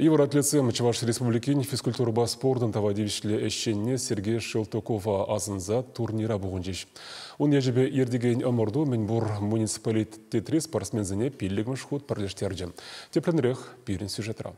Йывӑр атлетсем Чӑваш Республикин физкультурӑпа спортӑн тава тивӗҫлӗ ӗҫченне Сергей Шелтукова асӑнса турнира пухӑнчӗҫ. Ун ячӗпе иртекен ӑмӑрту мӗнпур муниципалитетри спортсменсене пиллӗкмӗш хут пӗрлештерчӗ. Тӗплӗнрех пирӗн сюжетра.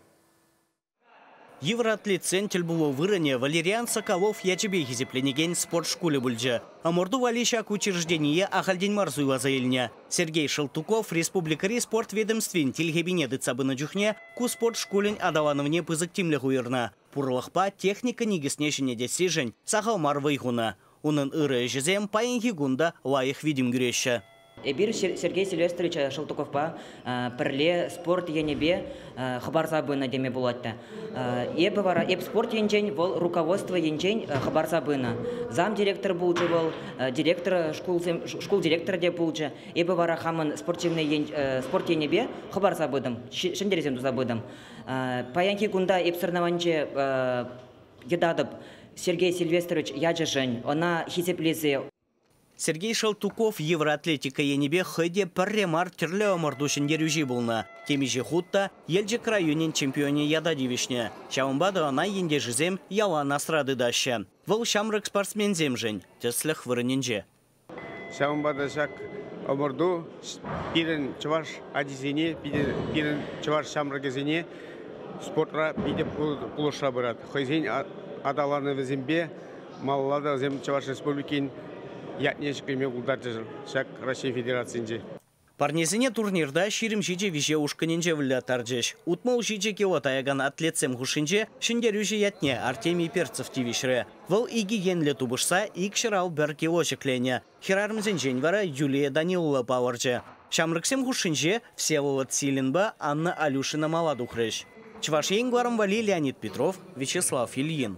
Йывӑр атлетсен тӗлпулу вырӑнӗ Валериан Соколов ячӗпе хисепленекен спорт шкулӗ пулчӗ. Ӑмӑрту валли ҫак учреждение ахальтен мар суйласа илнӗ. Сергей Шелтуков республикӑри спорт ведомствин тилхепине тытса пынӑ чухне ку спорт шкулӗн аталанӑвне пысӑк тимлӗх уйӑрнӑ. Пурлӑхпа техника никӗсне ҫӗнетессишӗн сахал мар вӑй хунӑ. Унӑн ырӑ ӗҫӗсем паянхи кун та лайӑх витӗм кӳреҫҫӗ. Эпир Сергей Сильвестрович Шелтуковпа пӗрле спорт енӗпе хӑпарса пынӑ теме пулать та. Эпӗ вара эп спорт енчен, вӑл руководство енчен хӑпарса пынӑ. Зам директор пулчӗ вӑл, директор шкулсем, шкул директорӗ те пулчӗ. Эпӗ вара хамӑн спортивный спорт енӗпе хӑпарса пытӑм, ҫӗнтерӳсем туса пытӑм. Паянхи кунта эп соревнованинче йӑтатӑп Сергей Сильвестрович ячӗшӗн, ӑна хисеплесе. Сергей Шелтуков йывӑр атлетика енӗпе хӑй те пӗрре мар тӗрлӗ ӑмӑрту ҫӗнтерӳҫи пулнӑ. Темиҫе хут та Елчӗк районӗн чемпионӗ ята тивӗҫнӗ. Ҫавӑнпа та ӑна ентешӗсем ялан асра тытаҫҫӗ. Вӑл ҫамрӑк спортсменсемшӗн тӗслӗх вырӑнӗнче. Ҫавӑнпа та ҫак ӑмӑрту пирӗн чӑваш ачисене, пирӗн чӑваш ҫамрӑкӗсене спортра питӗ пулӑшса пырать. Хӑйсен аталанӑвӗсемпе малалла та вӗсем Чӑваш Республикин ятне ҫӗклеме пултарчӗҫ ҫак Раҫҫей Федерацийӗнче. Парнесене турнирта 27 виҫе ушкӑнӗнче выляттарчӗҫ. 67 кило таякан атлетсем хушшинче ҫӗнтерӳҫӗ ятне Артемий Перцев тивӗҫрӗ. Вӑл икӗ енлӗ тупӑшса 201 кило ҫӗкленӗ. Хӗрарӑмсенчен вара Юлия Данилова палӑрчӗ. Ҫамрӑксем хушшинче Всеволод Силинпа Анна Алюшина мала тухрӗҫ. Чӑваш Ен кӑларӑм валли Леонид Петров, Вячеслав Ильин.